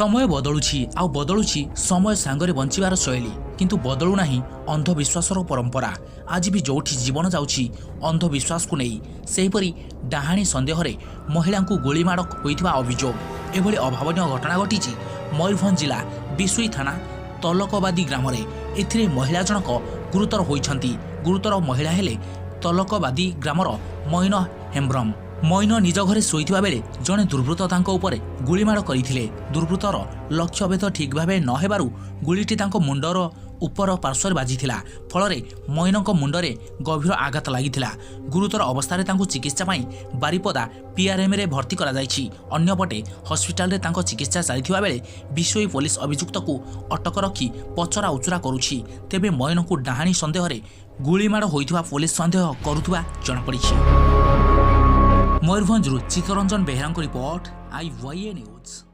ସମୟ ବଦଳୁଛି, ଆଉ ବଦଳୁଛି ସମୟ ସାଙ୍ଗରେ ବଞ୍ଚିବାର ଶୈଳୀ। କିନ୍ତୁ ବଦଳୁନାହିଁ ଅନ୍ଧବିଶ୍ୱାସର ପରମ୍ପରା। ଆଜି ବି ଯେଉଁଠି ଜୀବନ ଯାଉଛି ଅନ୍ଧବିଶ୍ୱାସକୁ ନେଇ। ସେହିପରି ଡାହାଣୀ ସନ୍ଦେହରେ ମହିଳାଙ୍କୁ ଗୁଳିମାଡ଼ ହୋଇଥିବା ଅଭିଯୋଗ। ଏଭଳି ଅଭାବନୀୟ ଘଟଣା ଘଟିଛି ମୟୂରଭଞ୍ଜ ଜିଲ୍ଲା ବିଶୋଇ ଥାନା ତଲକବାଦୀ ଗ୍ରାମରେ। ଏଥିରେ ମହିଳା ଜଣକ ଗୁରୁତର ହୋଇଛନ୍ତି। ଗୁରୁତର ମହିଳା ହେଲେ ତଲକବାଦୀ ଗ୍ରାମର ମଇନ ହେମ୍ବ୍ରମ। ମଇନ ନିଜ ଘରେ ଶୋଇଥିବା ବେଳେ ଜଣେ ଦୁର୍ବୃତ୍ତ ତାଙ୍କ ଉପରେ ଗୁଳିମାଡ଼ କରିଥିଲେ। ଦୁର୍ବୃତ୍ତର ଲକ୍ଷ୍ୟଭେଦ ଠିକ୍ ଭାବେ ନ ହେବାରୁ ଗୁଳିଟି ତାଙ୍କ ମୁଣ୍ଡର ଉପର ପାର୍ଶ୍ୱରେ ବାଜିଥିଲା। ଫଳରେ ମଇନଙ୍କ ମୁଣ୍ଡରେ ଗଭୀର ଆଘାତ ଲାଗିଥିଲା। ଗୁରୁତର ଅବସ୍ଥାରେ ତାଙ୍କୁ ଚିକିତ୍ସା ପାଇଁ ବାରିପଦା ପିଆର୍ଏମ୍ରେ ଭର୍ତ୍ତି କରାଯାଇଛି। ଅନ୍ୟପଟେ ହସ୍ପିଟାଲରେ ତାଙ୍କ ଚିକିତ୍ସା ଚାଲିଥିବା ବେଳେ ବିଶୋଇ ପୋଲିସ ଅଭିଯୁକ୍ତକୁ ଅଟକ ରଖି ପଚରା ଉଚୁରା କରୁଛି। ତେବେ ମଇନଙ୍କୁ ଡାହାଣୀ ସନ୍ଦେହରେ ଗୁଳିମାଡ଼ ହୋଇଥିବା ପୋଲିସ ସନ୍ଦେହ କରୁଥିବା ଜଣାପଡ଼ିଛି। ମୟୂରଭଞ୍ଜରୁ ଚିତ୍ତରଞ୍ଜନ ବେହେରାଙ୍କ ରିପୋର୍ଟ, ଆଇୱାଇଏ ନ୍ୟୁଜ୍।